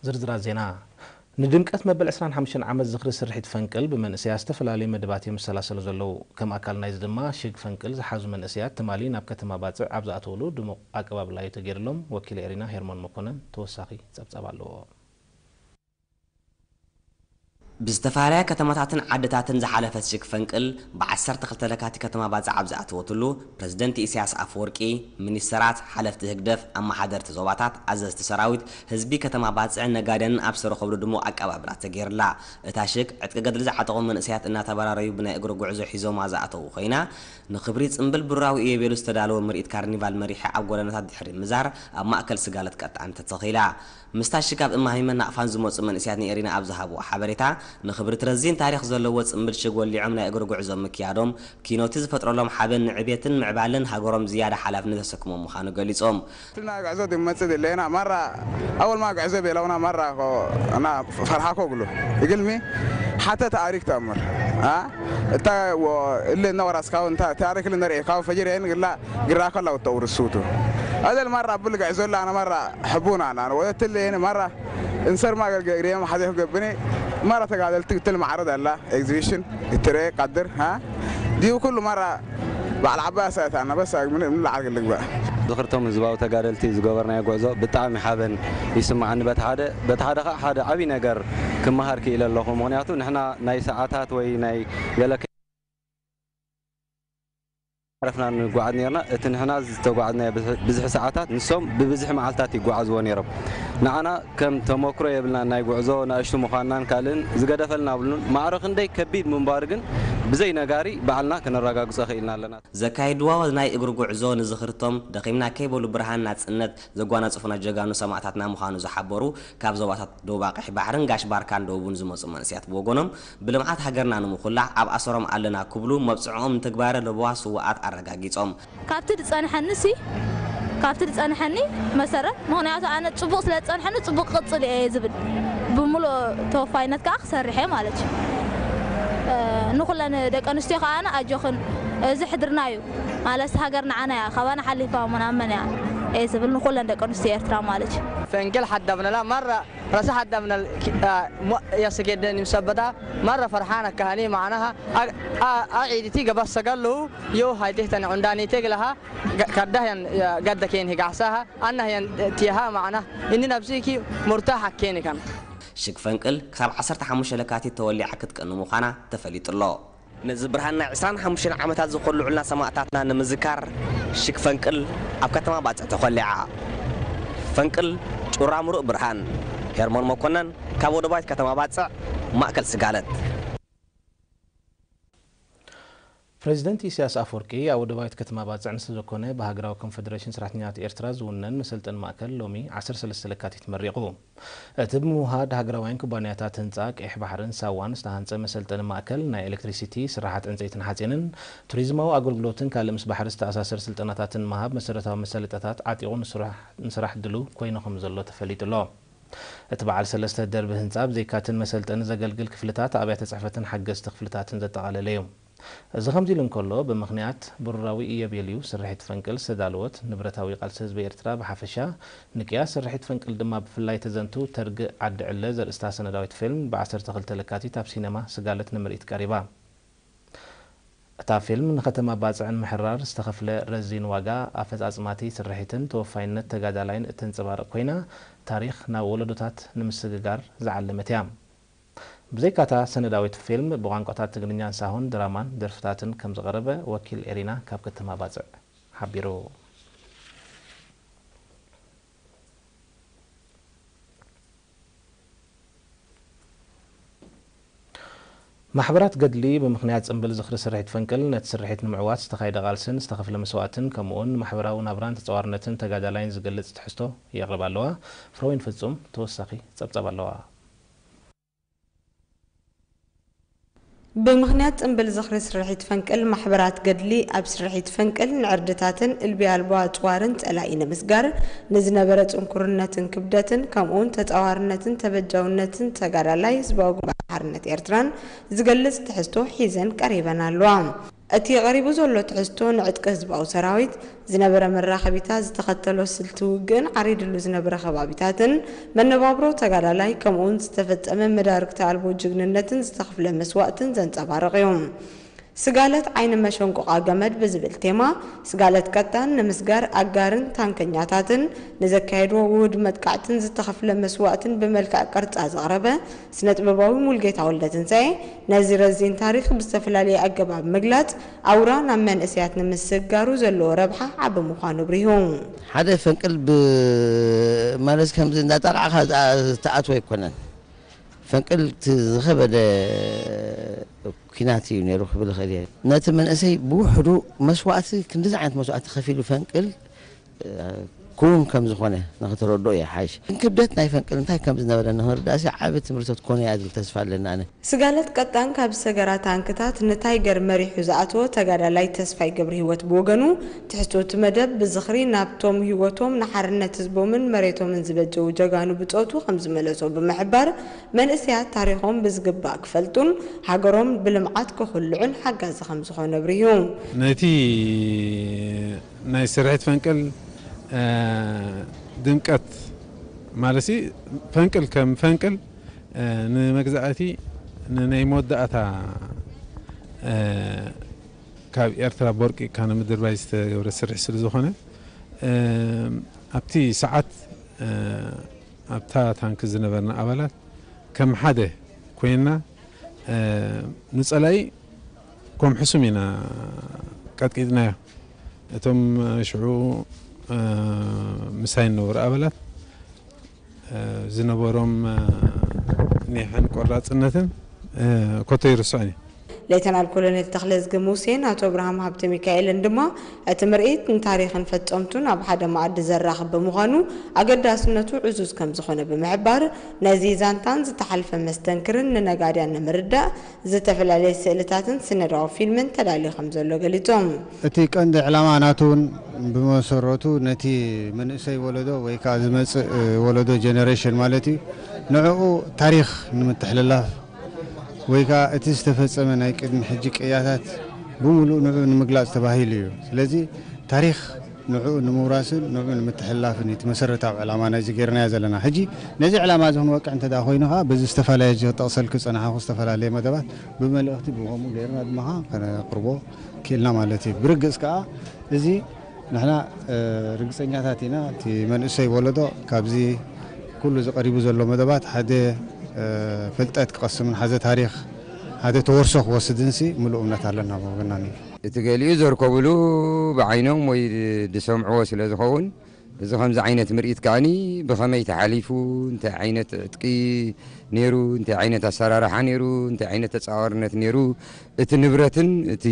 ዝርዝራት ዜና። ንድምቀት መበል ዕስራን ሓሙሽተን ዓመት ዝኽሪ ስርሒት ፈንቅል ብመንእሰያት ዝተፈላለዩ መደባት እዮም ዝሰላሰሉ ዘለዉ። ከም ኣካል ናይዚ ድማ ሽግ ፈንቅል ዝሓዙ መንእሰያት ትማሊ ናብ ከተማ ባጽዕ ኣብ ዝኣተውሉ ድሙቕ ኣቀባብላ እዩ ተገይርሎም። ወኪል ኤሪና ሄርሞን መኮነን ተወሳኺ ጸብጻብ ኣለዎ። ብዝተፈላለያ ከተማታትን ዓድታትን ዝሓለፈት ሽግ ፈንቅል ብዓሰርተ ክልተ ለካቲት ከተማ ባጽዕ ኣብ ዝኣተወትሉ፣ ፕረዚደንት ኢሳያስ ኣፈወርቂ፣ ሚኒስተራት፣ ሓለፍቲ ህግደፍ፣ ኣመሓደርቲ ዞባታት፣ ኣዘዝቲ ሰራዊት፣ ህዝቢ ከተማ ባጽዕን ነጋድያንን ኣብ ዝተረኸብሉ ድሙቕ ኣቀባብላ ተገይርላ። እታ ሽግ ዕጥቂ ገድሊ ዝዓጠቑ መንእሰያት እናተበራረዩ ብናይ እግሪ ጉዕዞ ሒዞማ ዝኣተዉ ኮይና፣ ንኽብሪ ጽምብል ብሩራዊ ኢዮቤሉ ዝተዳለወ ምርኢት ካርኒቫል መሪሓ ኣብ ጎደናታት ድሕሪ ምዛር ኣብ ማእከል ስጋለት ቀጣን ተተኺላ። ምስታ ሽግ ኣብ እማሂመን ናቕፋን ዝመጹ መንእሰያት ንኤሪና ኣብ ዝሃብዎ ሓበሬታ፣ ንኽብሪ እቲ ረዚን ታሪኽ ዘለዎ ጽምብል ሽግ ወሊዖም ናይ እግሪ ጉዕዞ ምክያዶም፣ ኪኖቲ ዝፈጥረሎም ሓበን ንዕቤትን ምዕባለን ሃገሮም ዝያዳ ሓላፍነት ዘሰክሞም ምዃኑ ገሊጾም። ትልና ጉዕዞ ድመጽእ ድሌና ማራ ኣወል ማ ጉዕዞ ቤላውና ማራ ኮ እና ፈርሓ ኮ ግሉ ይግልሚ ሓተ ታሪክ ተምር አ እታ ወ- እለ እና ወራስካው እንታ ታሪክ ልነርኤካው ፈጅር የን ግላ ግራ ከላው ተውርሱቱ ኣደል ማራ ብል ጉዕዞ ላ ኣና ማራ ሕቡና ኣና ወደትል የን ማራ እንሰር ማ ገልገ ግሬም ሓዘፍ ገብኔ ማራ ተጋደልቲ ግትል ማዕረድ ኣላ ኤግዚቢሽን ግትረ ቀድር ዲዩ ኩሉ ማራ በዓል ዓባይ ኣሳእት ኣና በስ ምን ምን ለዓል ልግባእ ዝኽርቶም ህዝባዊ ተጋደልቲ ዝገበርናዮ ጉዕዞ ብጣዕሚ ሓበን ይስምዓኒ። በቲ ሓደ በቲ ሓደ ከዓ ሓደ ዓብዪ ነገር ክመሃር ክኢለ ኣለኹ። ምኽንያቱ ንሕና ናይ ሰዓታት ወይ ናይ ገለ ከ- ዓረፍና ንጓዓዝ ነርና። እቲ ንሕና ዝተጓዓዝናዮ ብዝሒ- ብዝሒ ሰዓታት ንሶም ብብዝሒ መዓልታት ይጓዓዝዎ ነይሮም። ንዓና ከም ተመክሮ የብልናን ናይ ጉዕዞ ናእሽቱ ምዃንናን ካልእን ዝገደፈልና ብሉን ማዕረ ክንደይ ከቢድ ምንባሩ ግን ብዘይ ነጋሪ ባዕልና ክነረጋግጾ ክኢልና ኣለና። ዘካየድዎ ናይ እግሪ ጉዕዞ ንዝኽርቶም ደኺምና ከይበሉ ብርሃን ናጽነት ዘጓናጽፉና ጀጋኑ ሰማእታትና ምዃኑ ዝሓበሩ ካብ ዞባታት ደቡብ ኣቕሒ ባሕርን ጋሽ ባርካን ደቡብን ዝመጹ መንእሰያት ብወገኖም ብልምዓት ሃገርና ንምኹላዕ ኣብ ኣሰሮም ኣለና ክብሉ መብጽዕኦም ንትግባረ ለበዋ ስውኣት ኣረጋጊጾም። ካብቲ ዝጸንሐኒ ሲ ካብቲ ዝጸንሐኒ መሰረት ምኽንያቱ ኣነ ጽቡቕ ስለ ዝጸንሐኒ ጽቡቕ ክቕጽል እየ ዝብል ብምሉእ ተወፋይነት ከዓ ክሰርሕ እየ ማለት እዩ። ንኹለን ደቂ ኣንስትዮ ከዓ ኣጆኽን እዚ ሕድርና እዩ ማለት ሃገር ንዓና እያ ካባና ሓሊፋ ምናምን እያ እየ ዝብል ንኹለን ደቂ ኣንስትዮ ኤርትራ ማለት እዩ። ፈንቅል ሓዳብነላ ማራ ረሳ ሓዳብነል ያስጌደን ይምሰበታ ማራ ፈርሓና ካህኒ ማዕናሃ ኣዒድቲ ገባሰጋለሁ ዮ ሃይቴህተን ዑንዳኒቴ ግለሃ ካዳህያን ገደኬን ሂጋሕሳሃ ኣናህያን ቲሃ ማዕና እኒ ናብዚኪ ሙርታ ሓኬን ይካን። ሽግ ፈንቅል ክሳብ ዓሰርተ ሓሙሽተ ለካቲት ተወሊዓ ክትቀኒ ምዃና ተፈሊጡ ኣሎ። ነዚ ብርሃን ናይ ዕስራን ሓሙሽተን ዓመታት ዝኾልዑልና ሰማእታትና ንምዝካር ሽግ ፈንቅል ኣብ ከተማ ባጽዕ ተኾሊዓ። ፈንቅል ጩራ ምሩእ ብርሃን፣ ሄርሞን መኮነን ካብ ወደባዊት ከተማ ባጽዕ ማእከል ስጋለት። ፕሬዚደንት ኢሳያስ ኣፈወርቂ ኣብ ወደባዊት ከተማ ባጽዕ ንዝተዘኮነ ብሃገራዊ ኮንፈደሬሽን ሰራሕተኛታት ኤርትራ ዝውነን መሰልጠኒ ማእከል ሎሚ ዓሰርተ ሰለስተ ለካቲት መሪቑ። እቲ ብምውሃድ ሃገራውያን ኩባንያታት ህንጻ ቀይሕ ባሕርን ሳዋን ዝተሃንጸ መሰልጠኒ ማእከል ናይ ኤሌክትሪሲቲ፣ ስራሓት ዕንጸይትን ሓጺንን፣ ቱሪዝማዊ ኣገልግሎትን ካልእ ምስ ባሕሪ ዝተኣሳሰር ስልጠናታትን ምሃብ መሰረታዊ መሳለጥያታት ዓጢቑ ንስራሕ ንስራሕ ድሉው ኮይኑ ከም ዘሎ ተፈሊጡ ኣሎ። እቲ በዓል ሰለስተ ደርቢ ህንጻ ብዘይካትን መሰልጠኒ ዘገልግል ክፍልታት ኣብያተ ጽሕፈትን ሓገዝቲ ክፍልታትን ዘጠቓለለ እዩ። እዚ ከምዚ ኢሉ እንከሎ፣ ብምኽንያት ብሩራዊ ኢዮቤልዩ ስርሒት ፈንቅል ዝተዳለወት ንብረታዊ ቃልሲ ህዝቢ ኤርትራ ብሓፈሻ፣ ንቅያ ስርሒት ፈንቅል ድማ ብፍላይ ተዘንቱ ተርግእ ዓዲ ዕለ ዘርእስታ ሰነዳዊት ፊልም ብ ዓሰርተ ክልተ ለካቲት ኣብ ሲነማ ስጋለት ንምርኢት ቀሪባ። እታ ፊልም ንከተማ ባጽዕን ምሕራር ዝተኸፍለ ረዚን ዋጋ፣ ኣፈጻጽማቲ ስርሒትን ተወፋይነት ተጋዳላይን እተንጸባርቕ ኮይና፣ ታሪኽ ናብ ወለዶታት ንምስግጋር ዝዓለመት እያ። ብዘይካታ ሰነዳዊት ፊልም ብቋንቋታት ትግርኛን ሳሆን ድራማን ደርፍታትን ከም ዝቐረበ ወኪል ኤሪና ካብ ከተማ ባጽዕ ሓቢሩ። ማሕበራት ገድሊ ብምኽንያት ጽምብል ዝኽሪ ስርሒት ፈንቅል ነቲ ስርሒት ንምዕዋት ዝተኻየደ ቃልስን ዝተኸፍለ መስዋእትን ከምኡውን ንማሕበራዊ ናብራን ተጻዋርነትን ተጋዳላይን ዝገልጽ ትሕዝቶ የቕርባ ኣለዋ። ፍረወይን ፍጹም ተወሳኺ ጸብጻብ ኣለዋ። ብምኽንያት ጽምብል ዝኽሪ ስርሒት ፈንቅል ማሕበራት ገድሊ ኣብ ስርሒት ፈንቅል ንዕርድታትን እልቢ ኣልቦ ኣጽዋርን ጸላኢ ንምስጋር ንዝነበረ ጽንኩርነትን ክብደትን ከምኡውን ተጻዋርነትን ተበጃውነትን ተጋዳላይ ህዝባዊ ግንባር ሓርነት ኤርትራን ዝገልጽ ትሕዝቶ ሒዘን ቀሪበን ኣለዋ። እቲ ቀሪቡ ዘሎ ትሕዝቶ ንዕጥቂ ህዝባዊ ሰራዊት ዝነበረ መራኸቢታት፣ ዝተኸተሎ ስልቲ ውግእን ዓሪድሉ ዝነበረ ከባቢታትን፣ መነባብሮ ተጋዳላይ፣ ከምኡውን ዝተፈጸመ መዳርግቲ ኣልቦ ጅግንነትን ዝተኸፍለ መስዋእትን ዘንጸባርቕ እዩ። ስጋለት ዓይኒ መሸንቆቓ ገመድ ብዝብል ቴማ፣ ስጋለት ቀጣን ንምስጋር ኣጋርን ታንከኛታትን ንዘካየድዎ ውሁድ መጥቃዕትን ዝተኸፍለ መስዋእትን ብመልክዕ ቅርጻ ዘቕረበ ስነ ጥበባዊ ሙልጌታ ወልደትንሳኤ፣ ነዚ ረዚን ታሪኽ ብዝተፈላለየ ኣገባብ ምግላጽ፣ ኣውራ ናብ መንእሰያት ንምስግጋሩ ዘለዎ ረብሓ ዓቢ ምዃኑ ኣብሪሁ። ሓደ ፈንቅል ብ-፣ ማለት ከምዚ እንዳጠቓዕኻ ዝኣ-፣ ዝተኣትወ ኣይኮነን። ፈንቅል እቲ ዝኸበደ ኲናት እዩ ነይሩ ክብል እኽእል እየ። ነቲ መንእሰይ ብውሕዱ መስዋእቲ፣ ክንዲዚ ዓይነት መስዋእቲ ከፊሉ ፈንቅል፣ እ፣ ክውን ከም ዝኾነ ንኽትረድኦ ይሓይሽ። ግን ክብደት ናይ ፈንቅል እንታይ ከም ዝነበረ ንኽንርዳእሲ ዓቢ ትምህርቲ ክትኮኖ እያ ዝብል ተስፋ ኣለኒ ኣነ። ስጋለት ቀጣን ካብ ዝሰገራ ታንክታት ንታይገር መሪሑ ዝኣተወ ተጋዳላይ ተስፋይ ገብረሂወት ብወገኑ፣ ትሕዝቶ እቲ መደብ ብዝኽሪ ናብቶም ህይወቶም ንሓርነት ህዝቦምን መሬቶምን ዝበጀዉ ጀጋኑ ብጾቱ ከም ዝመለሶ ብምሕባር፣ መንእሰያት ታሪኾም ብዝግባእ ክፈልጡን ሃገሮም ብልምዓት ክኹልዑን ሓጋዚ ከም ዝኾነ ኣብሪሁ። ነቲ ናይ ስርሒት ፈንቅል፣ እ፣ ድምቀት ማለትሲ፣ ፈንቅል ከም ፈንቅል፣ እ፣ ንመግዛእቲ ንናይ መወዳእታ፣ እ፣ ካብ ኤርትራ ቦርቂቕካ ንምድርባይ ዝተገብረ ስርሒት ስለ ዝኾነ፣ እ፣ ኣብቲ ሰዓት፣ እ፣ ኣብታ ታንኪ ዝነበርና ኣባላት ከም ሓደ ኮይንና፣ እ፣ ንጸላኢ ከም ሕሱም ኢና ቀጥቂጥናዮ። እቶም ሽዑ፣ እ፣ ምሳይ ዝነበሩ ኣባላት፣ እ፣ ዝነበሮም፣ እ፣ ኒሕን ቆራጽነትን፣ እ፣ ኮቶ ይርስዖን እዩ። ሌተናል ኮሎኔል ተኽለዝጊ ሙሴን ኣቶ ኣብርሃም ሃብተሚካኤልን ድማ፣ እቲ ምርኢት ንታሪኽን ፈጸምቱን ኣብ ሓደ መኣዲ ዘራኽብ ብምዃኑ፣ ኣገዳስነቱ ዕዙዝ ከም ዝኾነ ብምሕባር፣ ነዚ ዛንታን ዝተሓልፈ መስተንክርን ንነጋድያን ንምርዳእ፣ ዝተፈላለየ ስእልታትን ስነዳዊ ፊልምን ተዳልዩ ከም ዘሎ ገሊጾም። እቲ ቀንዲ ዕላማ ናቱ እውን ብመሰረቱ ነቲ መንእሰይ ወለዶ ወይ ከዓ ዝመጽእ ወለዶ፣ ጀነሬሽን ማለት እዩ፣ ንዕኡ ታሪኽ ንምትሕልላፍ ወይ ከዓ እቲ ዝተፈጸመ ናይ ቅድሚ ሕጂ ቅያታት ብምሉእ ንዕኡ ንምግላጽ ተባሂሉ እዩ። ስለዚ ታሪኽ ንዕኡ ንምውራስን ንዕኡ ንምትሕልላፍን እዩ እቲ መሰረታዊ ዕላማ ናይዚ ገይርናዮ ዘለና። ሕጂ ነዚ ዕላማ እዚ ክንወቅዕ እንተ ደኣ ኮይኑ ከዓ በዚ ዝተፈላለየ፣ እዚ ክጠቕሰልኪ ዝጸናሕኹ ዝተፈላለየ መደባት ብመልእኽቲ ብኸምኡ ገይርና ድማ ከነቕርቦ ክኢልና ማለት እዩ። ብርግጽ ከዓ እዚ ንሕና፣ እ፣ ርግጸኛታት ኢና፣ እቲ መንእሰይ ወለዶ ካብዚ ኩሉ ዝቐሪቡ ዘሎ መደባት ሓደ፣ እ፣ ፍልጠት ክቐስምን ሓደ ታሪኽ፣ ሓደ ተወርሶ ክወስድንሲ ምሉእ እምነት ኣለና ብወገንና። እቲ ገሊኡ ዘርከቡሉ ብዓይኖም ወይ ዝሰምዕዎ ስለ ዝኸውን፣ እዚ ከምዚ ዓይነት ምርኢት ከኣኒ ብኸመይ ተሓሊፉ፣ እንታይ ዓይነት ዕጥቂ ነይሩ፣ እንታይ ዓይነት ኣሰራርሓ ነይሩ፣ እንታይ ዓይነት ተጻዋርነት ነይሩ፣ እቲ ንብረትን እቲ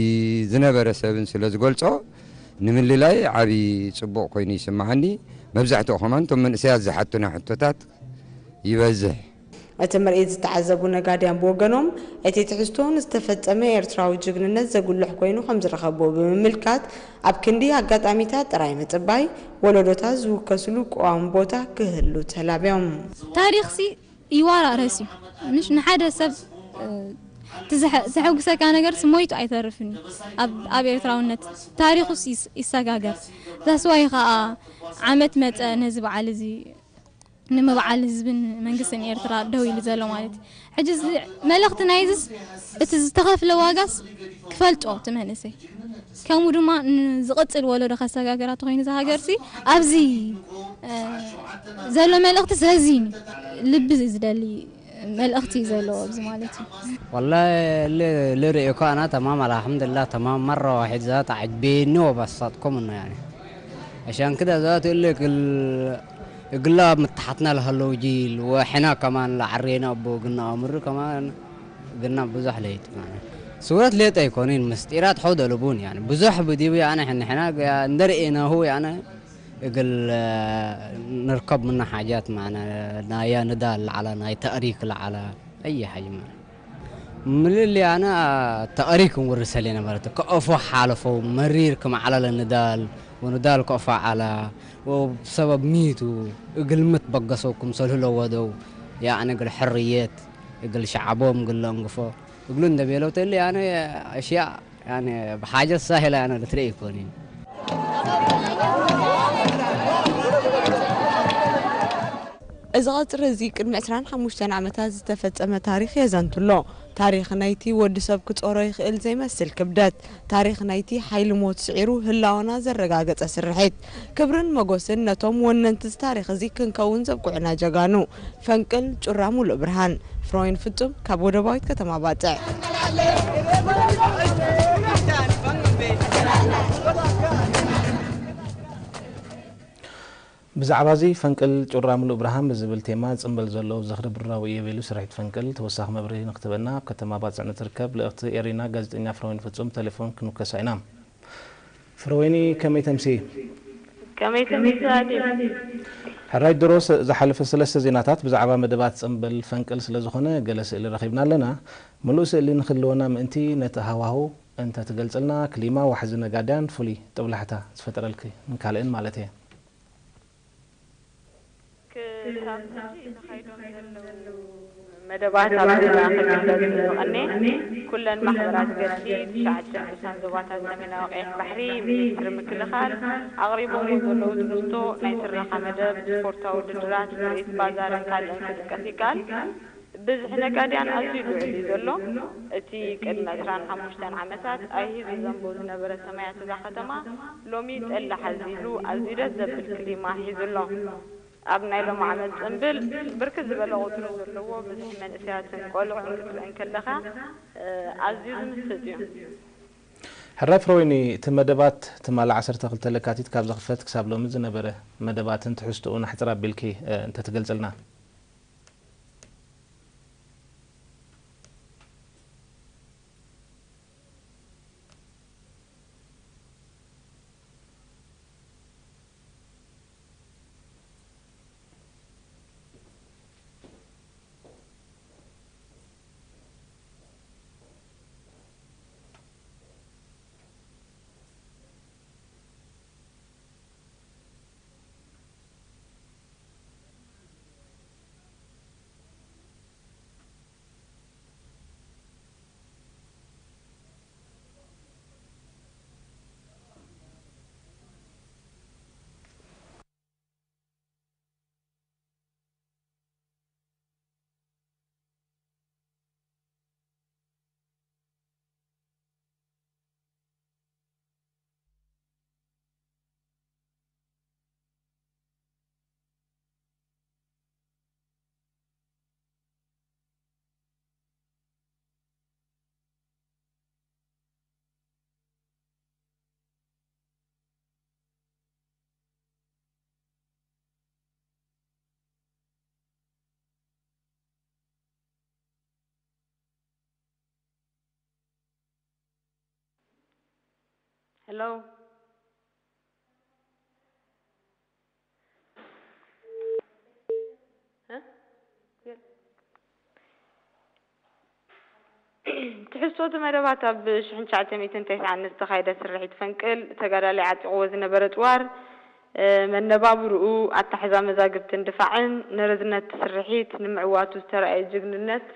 ዝነበረ ሰብን ስለ ዝገልጾ፣ ንምልላይ ዓቢ ጽቡቕ ኮይኑ ይስምዓኒ። መብዛሕትኡ ከማን እቶም መንእሰያት ዝሓቱና ሕቶታት ይበዝሕ። እቲ ምርኢት ዝተዓዘቡ ነጋድያን ብወገኖም፣ እቲ ትሕዝቶ ንዝተፈጸመ ኤርትራዊ ጅግንነት ዘጉልሕ ኮይኑ ከም ዝረኸብዎ ብምምልካት፣ ኣብ ክንዲ ኣጋጣሚታት ጥራይ ምጽባይ፣ ወለዶታት ዝውከስሉ ቀዋሚ ቦታ ክህሉ ተላብዮም። ታሪኽሲ ይዋራረስ እዩ። ምሽ ንሓደ ሰብ፣ እ፣ እቲ ዘሐ-፣ ዘሐጉሰካ ነገርሲ ሞይቱ ኣይተርፍን እዩ። ኣብ፣ ኣብ ኤርትራውነት ታሪኹስ ይስ-፣ ይሰጋገር። ዛስዋይ ኸኣ ዓመት መጸ ነዚ በዓል እዚ ንምብዓል ህዝብን መንግስትን ኤርትራ ደው ኢሉ ዘሎ ማለት እዩ። ሕጂ እዚ መልእኽቲ ናይዝስ እቲ ዝተኸፍለ ዋጋስ ክፈልጦ እቲ መንእሰይ። ከምኡ ድማ ንዝቕጽል ወለዶ ከሰጋግራ ተኾይኑ እዛ ሃገርሲ ኣብዚ፣ እ፣ ዘሎ መልእኽቲ ዘዚን እዩ። ልቢ ዝደሊ መልእኽቲ እዩ ዘለዎ ኣብዚ ማለት እዩ። والله اللي، اللي رأيك أنا تمام، الحمد لله تمام، مرة واحد ذات عجبيني وبسطكم إنه يعني. عشان كده ذات اللي كل، يقول لا متحتنا لهلو جيل، وحنا كمان لعرينا أبو قلنا أمر كمان، قلنا بزح ليت معنا. سورة ليت أيكونين مستيرات حود لبون يعني. بزح بديو يعني حنا، حنا ندرئنا هو يعني. يقول، آه، نركب منا حاجات معنا، نايا ندال على، ناي تأريك على، أي حاجة معنا. ምልልያና ተቐሪኩም ውርሰ ለና ማለት እዩ። ከእፎ ሓለፎ መሪር ክመዓለለ ንዳል ወንዳል ከእፎ ዓላ ወሰበብ ሚቱ እግልምት በገሰኩም ሰልህሎ ወደው ያዕነ እግል ሕርየት እግል ሸዓቦም እግል ለእንግፎ እግሉ እንደቤለው ተለ ያነ እሽያ يعني بحاجة سهلة، يعني لتري يكوني. እዚ ቐፅሪ እዚ ቅድሚ ዕስራን ሓሙሽተን ዓመታት ዝተፈጸመ ታሪኽ የዘንቱ ኣሎ። ታሪኽ ናይቲ ወዲ ሰብ ክጾሮ ይኽእል ዘይመስል ክብደት፣ ታሪኽ ናይቲ ሓይሊ ሞት ስዒሩ ህላወና ዘረጋገጸ ስርሒት። ክብርን መጎስን ነቶም ወነንቲ እዚ ታሪኽ እዚ ክንከውን ዘብቁዕና ጀጋኑ። ፈንቅል ጩራ ሙሉእ ብርሃን። ፍሮይን ፍጹም ካብ ወደባዊት ከተማ ባጽዕ። ብዛዕባ እዚ ፈንቅል ጩራ ምሉእ ብርሃን ብዝብል ቴማ ጽምብል ዘለዎ ዝኽሪ ብራዊ እየቤሉ ስርሒት ፈንቅል ተወሳኺ መብርሂ ንክትበና ኣብ ከተማ ባጽዕ ንትርከብ ልእኽቲ ኤሪና ጋዜጠኛ ፍረወይኒ ፍጹም ብቴሌፎን ክንውከሳ ኢና። ፍረወይኒ ከመይ ተምሲ? ከመይ ተምሲ ኣዴም? ሕራይ ድሮ ዝሓለፈ ሰለስተ ዜናታት ብዛዕባ መደባት ጽምብል ፈንቅል ስለ ዝኾነ ገለ ስእሊ ረኺብና ኣለና። ምሉእ ስእሊ ንክልወና ምእንቲ ነቲ ሃዋሁ እንተ ትገልጽልና፣ ክሊማ ዋሕዚ ነጋድያን ፍሉይ ጥብላሕታ ዝፈጠረልኪ ንካልእን ማለት እየ። ክሳብ ሕጂ ተኻይዶም ዘለዉ መደባት ኣብ ዜና ክግለጽ ዝቐኔ፣ ኩለን ማሕበራት ገድሊ ትሽዓተ ንኡሳን ዞባታት ሰሜናዊ ቀይሕ ባሕሪ ሚኒስትሪ ምክልኻል ኣቕሪቦምዎ ዘለዉ ትሕዝቶ ናይ ትረኻ መደብ፣ ስፖርታዊ ውድድራት፣ ምርኢት ባዛርን ካልእን ክጥቀስ ይከኣል። ብዝሒ ነጋድያን ኣዝዩ ልዑል እዩ ዘሎ። እቲ ቅድሚ ዕስራን ሓሙሽተን ዓመታት ኣይሂ ዝዘንቦ ዝነበረ ሰማያት እዛ ከተማ ሎሚ ጠሊ ሓዚሉ ኣዝዩ ደስ ዘብል ክሊማ ሒዙ ኣሎ። ኣብ ናይ ሎሚ ዓመት ጽምብል ብርክት ዝበለ ቁጽሪ ዘለዎ ብዝሒ መንእሰያትን ቆልዑን ክትርኢ እንከለኻ ኣዝዩ ዝምስጥ እዩ። ሕራይ ፍረወይኒ፣ እቲ መደባት ትማሊ ዓሰርተ ክልተ ለካቲት ካብ ዝኽፈት ክሳብ ሎሚ ዝነበረ መደባትን ትሕዝትኡን ኣሕጽር ኣቢልኪ እንተትገልጽልና። Hello. ትሕዝቶ እቲ መደባት ኣብ ሽሕን ትሽዓተ ሚእትን ተስዓን ንዝተኻየደ ስርሒት ፈንቅል ተጋዳላይ ዓጢቕዎ ዝነበረ ጽዋር መነባብርኡ ኣታሕዛ መዛግብትን ድፋዕን ንርዝነት እቲ ስርሒት ንምዕዋቱ ዝተራእየ ጅግንነት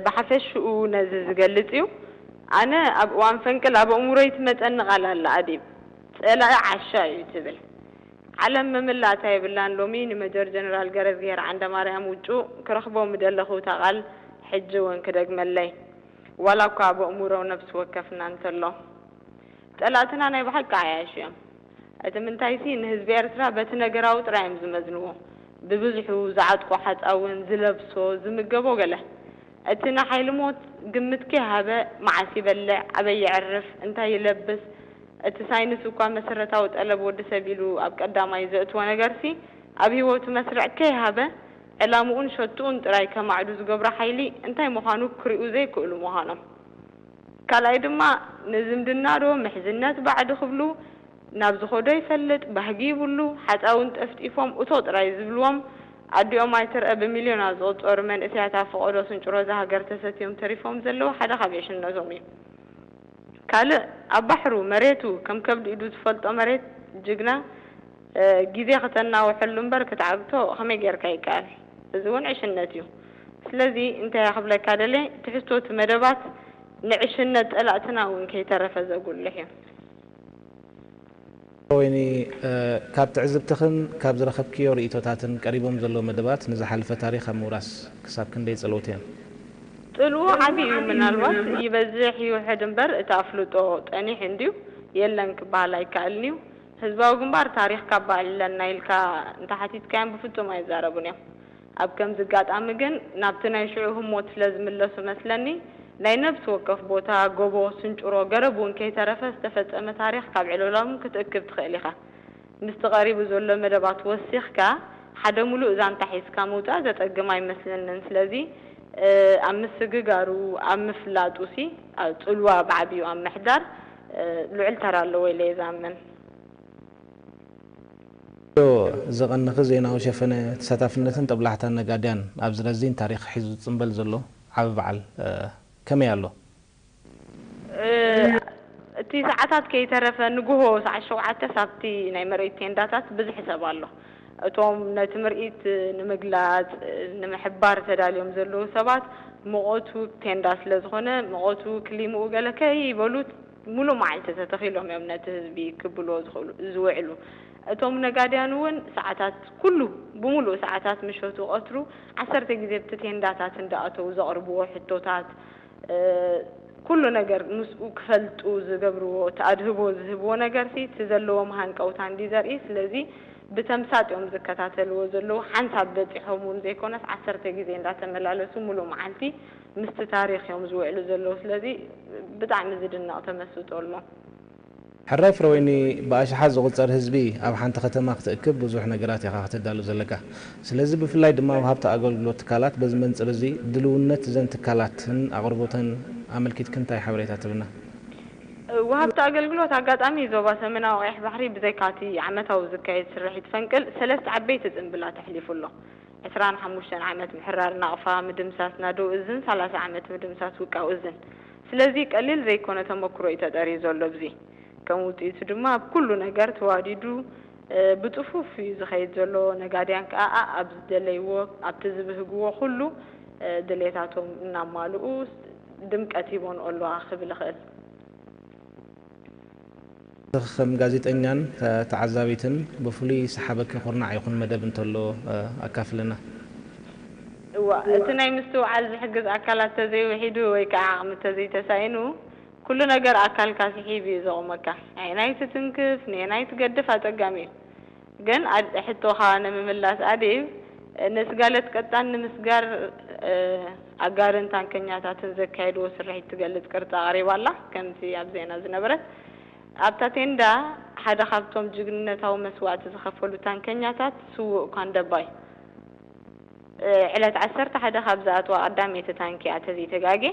ብሓፈሽኡ ነዚ ዝገልጽ እዩ። ኣነ ኣብ እዋን ፈንቅል ኣብ ኣእምሮይ ትመጸኒ ቃል ኣላ ኣዴም፣ ጸላኢ ዓሻ እዩ ትብል። ዓለም ምምላእታ የብላን። ሎሚ ንመጀር ጀነራል ገረዝግሄር ዓንደማርያም ውጩ ክረኽቦ ምደለኹ እታ ቃል ሕጂ እውን ክደግመለይ። ዋላ እኳ በእሙሮ ነብሲ ወከፍና እንተሎ። ጸላእትና ናይ ብሓቂ ዓያሹ እዮም። እቲ ምንታይሲ ንህዝቢ ኤርትራ በቲ ነገራዊ ጥራይ እዮም ዝመዝንዎ። ብብዝሑ ዝዓጥቆ ሓጻውን ዝለብሶ ዝምገቦ ገለ። እቲ ንሓይሊ ሞት ግምት ከይሃበ መዓስ ይበልዕ፣ ኣበይ የዕርፍ፣ እንታይ ይለብስ፣ እቲ ሳይንስ እኳ መሰረታዊ ጠለብ ወዲ ሰብ ኢሉ ኣብ ቀዳማይ ዘእትዎ ነገርሲ ኣብ ህይወቱ መስርዕ ከይሃበ ዕላምኡን ሸትኡን ጥራይ ከማዕዱ ዝገብሮ ሓይሊ እንታይ ምዃኑ ክሪኡ ዘይክእሉ ምዃኖም። ካልኣይ ድማ ንዝምድና ዶ ምሕዝነት ባዕዲ ክብሉ ናብ ዝኸዶ ይፈልጥ፣ ባህጊ ይብሉ፣ ሓፃውን ጠፍጢፎም እቶ ጥራይ ዝብልዎም ኣዲኦም ኣይትርአ ብሚልዮናት ዝቑፀሩ መንእሰያት ኣብ ፈቐዶ ስንጭሮ እዛ ሃገር ተሰትዮም ተሪፎም ዘለዉ ሓደ ካብ ዕሽነቶም እዩ። ካልእ ኣብ ባሕሩ መሬቱ ከም ከብዲ ኢዱ ዝፈልጦ መሬት ጅግና ግዜ ክተናውሐሉ እምበር ክትዓግቶ ከመይ ጌርካ ይከኣል? እዚ እውን ዕሽነት እዩ። ስለዚ እንታይ እየ ክብለካ ደልየ፣ ትሕዝቶ እቲ መደባት ንዕሽነት ጸላእትና እውን ከይተረፈ ዘጉልሕ እዩ። ወይኒ፣ ካብ ትዕዝብትኽን ካብ ዝረኸብክዮ ርእይቶታትን ቀሪቦም ዘለዉ መደባት ንዝሓለፈ ታሪኽ ኣብ ምውራስ ክሳብ ክንደይ ጸለውቲ እዮም? ጽልዎ ዓቢ እዩ። ምናልባት ይበዝሕ ይውሕድ እምበር እቲ ኣፍልጦ ጸኒሕ እንድዩ የለን ክበሃል ኣይከኣልን እዩ። ህዝባዊ ግንባር ታሪኽ ካብ ኣለና ኢልካ እንተሓቲትካዮም ብፍጹም ኣይዛረቡን እዮም። ኣብ ከምዚ ኣጋጣሚ ግን ናብቲ ናይ ሽዑ ህሞት ስለ ዝምለሱ መስለኒ ናይ ነብሲ ወከፍ ቦታ፣ ጎቦ፣ ስንጭሮ፣ ገረብ እውን ከይተረፈ ዝተፈጸመ ታሪኽ ካብ ዕለሎም ክትእክብ ትኽእል ኢኻ። ምስቲ ቀሪቡ ዘሎ መደባት ወሲኽካ ሓደ ሙሉእ ዛንታ ሒዝካ ምውጻእ ዘጸግም ኣይመስለንን። ስለዚ ኣብ ምስግጋሩ፣ ኣብ ምፍላጡ ሲ ጽልዋ ብዓቢኡ ኣብ ምሕዳር ልዑል ተራ ኣለዎ ኢለ እየ ዝኣምን። ዮ፣ ዝቐንኺ ዜናዊ ሸፈነ ተሳታፍነትን ጦብላሕታን ነጋድያን ኣብዚ ረዚን ታሪኽ ሒዙ ዝጽንበል ዘሎ ዓቢ በዓል ከመይ ኣሎ? እቲ ሰዓታት ከይተረፈ ንግሆ ሰዓት ሸውዓተ ሳብቲ ናይ ምርኢት ቴንዳታት ብዙሕ ሰብ ኣሎ። እቶም ነቲ ምርኢት ንምግላጽ ንምሕባር ተዳልዮም ዘለዉ ሰባት ሙቐቱ ቴንዳ ስለ ዝኾነ ሙቐቱ ክሊምኡ ገለ ከይበሉ ሙሉእ መዓልቲ ተተኺሎም እዮም ነቲ ህዝቢ ክብልዎ ዝኽእሉ ዝውዕሉ። እቶም ነጋድያን እውን ሰዓታት ኩሉ ብሙሉእ ሰዓታት ምሸቱ ቀትሩ ዓሰርተ ግዜ ኣብቲ ቴንዳታት እንዳኣተዉ ዘቕርብዎ ሕቶታት ኩሉ ነገር ምስኡ ክፈልጡ ዝገብርዎ እቲ ኣድህቦ ዝህብዎ ነገር ሲ እቲ ዘለዎም ሃንቀውታ እንዲ ዘርኢ ስለዚ ብተምሳጥ እዮም ዝከታተልዎ ዘለዉ ሓንሳብ በፂሖም እውን ዘይኮነስ ዓሰርተ ግዜ እንዳተመላለሱ ሙሉእ መዓልቲ ምስቲ ታሪኽ እዮም ዝውዕሉ ዘለዉ ስለዚ ብጣዕሚ ዝድነቕ ተመስጦ ኣሎ። ሕራይ ፍረወይኒ ብኣሽሓት ዝቑጸር ህዝቢ ኣብ ሓንቲ ከተማ ክትእክብ ብዙሕ ነገራት ኢኻ ከተዳሉ ዘለካ። ስለዚ ብፍላይ ድማ ወሃብቲ ኣገልግሎት ትካላት በዚ መንጽር እዚ ድልውነት እዘን ትካላትን ኣቕርቦተን ኣመልኪትኪ እንታይ ሓበሬታ ትህብና? ወሃብቲ ኣገልግሎት ኣጋጣሚ ዞባ ሰሜናዊ ቀይሕ ባሕሪ ብዘይካ እቲ ዓመታዊ ዝካየድ ስርሒት ፈንቅል ሰለስተ ዓበይቲ ጽንብላት ኣሕሊፉ ኣሎ። ዕስራን ሓሙሽተን ዓመት ምሕራር ናቕፋ፣ ምድምሳስ ናደው እዝን ሰላሳ ዓመት ምድምሳስ ውቃው እዝን። ስለዚ ቀሊል ዘይኮነ ተመክሮ እዩ ተጠርዩ ዘሎ ኣብዚ። ከም ውፅኢቱ ድማ ኣብ ኩሉ ነገር ተዋዲዱ ብፅፉፍ እዩ ዝኸይድ ዘሎ። ነጋድያን ከዓ ኣብ ዝደለይዎ ኣብቲ ዝብህግዎ ኩሉ ድሌታቶም እናማልኡ ድምቀት ሂቦን ኣለዋ ክብል እኽእል። ከም ጋዜጠኛን ተዓዛቢትን ብፍሉይ ዝሰሓበኪ ኩርናዕ ይኹን መደብ እንተሎ ኣካፍልና። እዋ እቲ ናይ ምስትውዓል ዝሕግዝ ኣካላት ተዘይውሒዱ ወይ ከዓ ዓቕሚ ተዘይተሳኢኑ ኩሉ ነገር ኣካልካ ስሒብ እዩ ዘቑመካ። ኣየናይ ትትንክፍ፣ ነየናይ ትገድፍ ኣጸጋሚ እዩ። ግን ሕቶኻ ንምምላስ ኣዴብ፣ ንስጋለት ቀጣን ንምስጋር ኣጋርን ታንከኛታትን ዘካየድዎ ስርሒት ትገልጽ ቅርጺ ኣቕሪባ ኣላ። ከምቲ ኣብ ዜና ዝነበረት ኣብታ ቴንዳ ሓደ ካብቶም ጅግንነታዊ መስዋእቲ ዝኸፈሉ ታንከኛታት ስዉእ ኳንደባይ ዕለት ዓሰርተ ሓደ ካብ ዝኣትዋ ቀዳመይቲ ታንኪ እያ ተዘይተጋጌ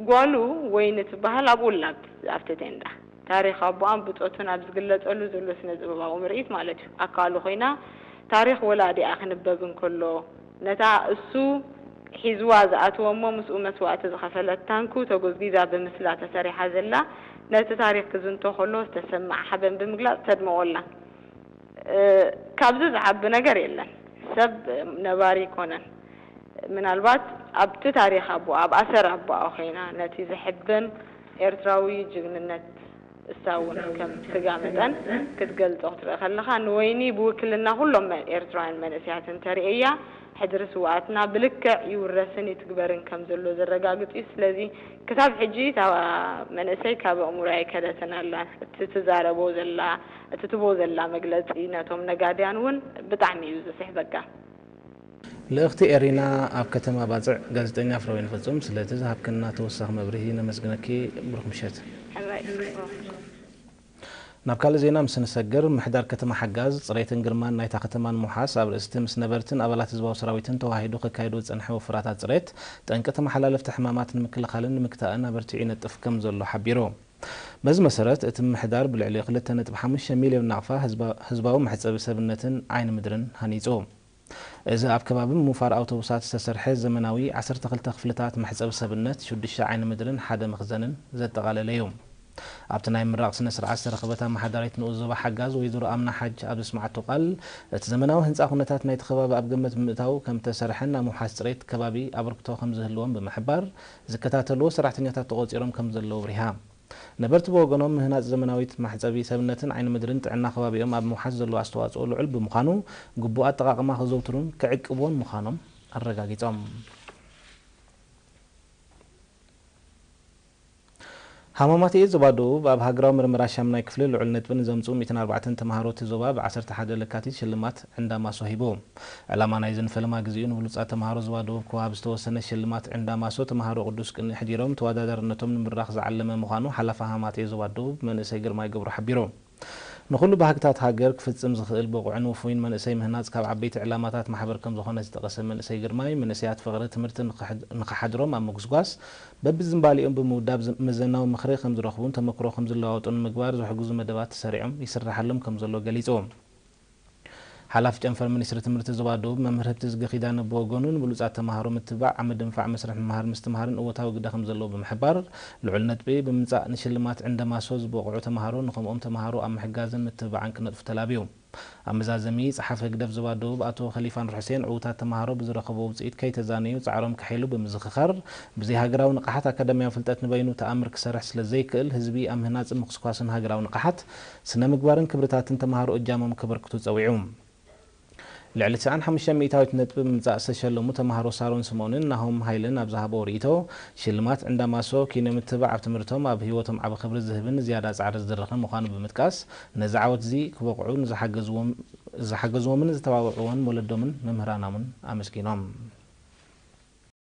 ጓሉ ወይኒ ትበሃል ኣብኡ ኣላ ኣብቲ ቴንዳ። ታሪኽ ኣቦኣን ብጾቱን ኣብ ዝግለጸሉ ዘሎ ስነ-ጥበባዊ ምርኢት ማለት እዩ። ኣካሉ ኮይና ታሪኽ ወላዲኣ ክንበብ እንከሎ፣ ነታ እሱ ሒዝዋ ዝኣተወ እሞ ምስኡ መስዋእቲ ዝኸፈለት ታንኩ ተጎዝጊዛ ብምስላ ተሰሪሓ ዘላ ነቲ ታሪኽ ክዝንቶ ከሎ ዝተሰምዓ ሓበን ብምግላጽ ተድምቖ ኣላ። ካብዚ ዝዓቢ ነገር የለን። ሰብ ነባሪ ኣይኮነን። ምናልባት ኣብቲ ታሪኽ ኣቦኣ፣ ኣብ ኣሰር ኣቦኣ ኮይና ነቲ ዘሕብን ኤርትራዊ ጅግንነት እሳ እውን ከም ስጋ መጠን ክትገልጾ ክትርኢ ከለኻ ንወይኒ ብውክልና ኩሎም ኤርትራውያን መንእሰያት እንተርእያ ሕድሪ ስውኣትና ብልክዕ ይውረስን ይትግበርን ከም ዘሎ ዘረጋግጽ እዩ። ስለዚ ክሳብ ሕጂ እታ መንእሰይ ካብ ኣእምሮይ ኣይከደትን ኣላ። እቲ ትዛረቦ ዘላ እቲ ትቦ ዘላ መግለጺ ነቶም ነጋድያን እውን ብጣዕሚ እዩ ዝስሕበካ። ልእኽቲ ኤሪና ኣብ ከተማ ባጽዕ ጋዜጠኛ ፍረወይኒ ፍጹም ስለቲ ዝሃብክና ተወሳኺ መብርሂ ነመስግነኪ። ብሩኽ ምሸት። ሕራይ። ናብ ካልእ ዜና ምስ ንሰግር፣ ምሕዳር ከተማ ሓጋዝ፣ ጽሬትን ግርማን ናይታ ከተማ ንምውሓስ ኣብ ርእስቲ ምስ ነበርትን ኣባላት ህዝባዊ ሰራዊትን ተወሃሂዱ ከካይዶ ዝጸንሐ ወፍራታት ጽሬት፣ ጠንቂ ተመሓላለፍቲ ሕማማት ንምክልኻልን ንምግታእን ኣበርቲዑ ይነጥፍ ከም ዘሎ ሓቢሩ። በዚ መሰረት፣ እቲ ምምሕዳር ብልዕሊ ክልተ ነጥቢ ሓሙሽተ ሚልዮን ናቕፋ ህዝባዊ መሕጸቢ ሰብነትን ዓይኒ ምድርን ሃኒጹ። እዚ ኣብ ከባቢ ምውፋር ኣውቶቡሳት ዝተሰርሐ ዘመናዊ ዓሰርተ ክልተ ክፍልታት መሕጸቢ ሰብነት፣ ሽዱሽተ ዓይኒ ምድርን ሓደ መኽዘንን ዘጠቓለለ እዩ። ኣብቲ ናይ ምራቕ ስነ ስርዓት ዝተረኸበት ኣመሓዳሪት ንኡስ ዞባ ሓጋዝ ወይዘሮ ኣምና ሓጅ ኣብ ዘስምዓቶ ቃል፣ እቲ ዘመናዊ ህንፃ ኩነታት ናይቲ ከባቢ ኣብ ግምት ብምእታው ከም ተሰርሐን ኣብ ምውሓስ ፅሬት ከባቢ ኣበርክቶ ከም ዝህልዎም ብምሕባር፣ ዝከታተልዎ ሰራሕተኛታት ተቖፂሮም ከም ዘለዉ ኣብሪሃ። ነበርቲ ብወገኖም ምህናፅ ዘመናዊት መሕፀቢ ሰብነትን ዓይኒ ምድርን ጥዕና ከባቢኦም ኣብ ምውሓስ ዘለዎ ኣስተዋፅኦ ልዑል ብምዃኑ፣ ግቡእ ኣጠቓቕማ ከዘውትሩን ክዕቅብዎን ምዃኖም ኣረጋጊፆም። ሃማማት እየ ዞባ ደቡብ ኣብ ሃገራዊ ምርመራ ሻምናይ ክፍሊ ልዑል ነጥቢ ንዘምፅኡ ሚእትን ኣርባዕተን ተምሃሮ እቲ ዞባ ብ ዓሰርተ ሓደ ለካቲት ሽልማት ዕንዳ ማሶ ሂቡ። ዕላማ ናይዚ ንፈለማ ግዜኡ ንብሉፃት ተምሃሮ ዞባ ደቡብ ክወሃብ ዝተወሰነ ሽልማት ዕንዳ ማሶ ተምሃሮ ቅዱስ ቅንኢ ኣሕዲሮም ተወዳዳርነቶም ንምብራኽ ዝዓለመ ምዃኑ ሓላፊ ሃማማት እየ ዞባ ደቡብ መንእሰይ ግርማይ ገብሩ ሓቢሩ። ንኹሉ ባህግታት ሃገር ክፍጽም ዝኽእል ብቑዕን ውፉይን መንእሰይ ምህናጽ ካብ ዓበይቲ ዕላማታት ማሕበር ከም ዝኾነ ዝጠቐሰ መንእሰይ ግርማይ፣ መንእሰያት ፍቕሪ ትምህርቲ ንኽሕ-፣ ንኽሓድሮም ኣብ ምጉስጓስ በብዝንባሌኦም ብምውዳብ ዝ-፣ መዘናዊ ምኽሪ ከም ዝረኽቡን ተመክሮ ከም ዝለዋወጡን ንምግባር ዝሕግዙ መደባት ተሰሪዖም ይስራሓሎም ከም ዘሎ ገሊጹ። ሓላፊ ጨንፈር ሚኒስትሪ ትምህርቲ ዞባ ደቡብ መምህር ህብቲ ዝጊ ኪዳነ ብወገኑ፣ ንብሉጻት ተማሃሮ ምትብባዕ ኣብ ምድንፋዕ መስርሕ ምምሃር ምስትምሃርን እወታዊ ግደ ከም ዘለዎ ብምሕባር፣ ልዑል ነጥቢ ብምምጻእ ንሽልማት ዕንደ ማሶ ዝበቕዑ ተማሃሮ ንኸምኦም ተማሃሮ ኣብ ምሕጋዝን ምትብባዕን ክነጥፉ ተላብዩ። ኣብ መዛዘሚ፣ ጸሓፊ ህግደፍ ዞባ ደቡብ ኣቶ ከሊፋ ኑርሑሴን ዕዉታት ተማሃሮ ብዝረኸብዎ ውጽኢት ከይተዛነዩ ጻዕሮም ከሐይሉ ብምዝኽኻር፣ ብዘይ ሃገራዊ ንቕሓት ኣካዳሚያዊ ፍልጠት ንበይኑ ተኣምር ክሰርሕ ስለ ዘይክእል፣ ህዝቢ ኣብ ምህናጽን ምኹስኳስን ሃገራዊ ንቕሓት፣ ስነ ምግባርን ክብርታትን ተማሃሮ እጃሞም ከበርክቱ ጸዊዑ። ልዕሊ ትስዓን ሓሙሽተን ሚእታዊት ነጥቢ ብምምጻእ ዝተሸለሙ ተማሃሮ ሳሮን ስምኦንን ናሆም ሃይለን ኣብ ዝሃብዎ ርእይቶ፣ ሽልማት ዕንዳ ማሶ ኪኖ ምትብባዕ ኣብ ትምህርቶም ኣብ ህይወቶም ዓቢ ክብሪ ዝህብን ዝያዳ ጻዕሪ ዝድርኽን ምዃኑ ብምጥቃስ፣ ነዚ ዓወት እዚ ክበቕዑ ንዝሓገዝዎም፣ ዝሓገዝዎምን ዝተባብዕዎን ወለዶምን መምህራኖምን ኣመስጊኖም።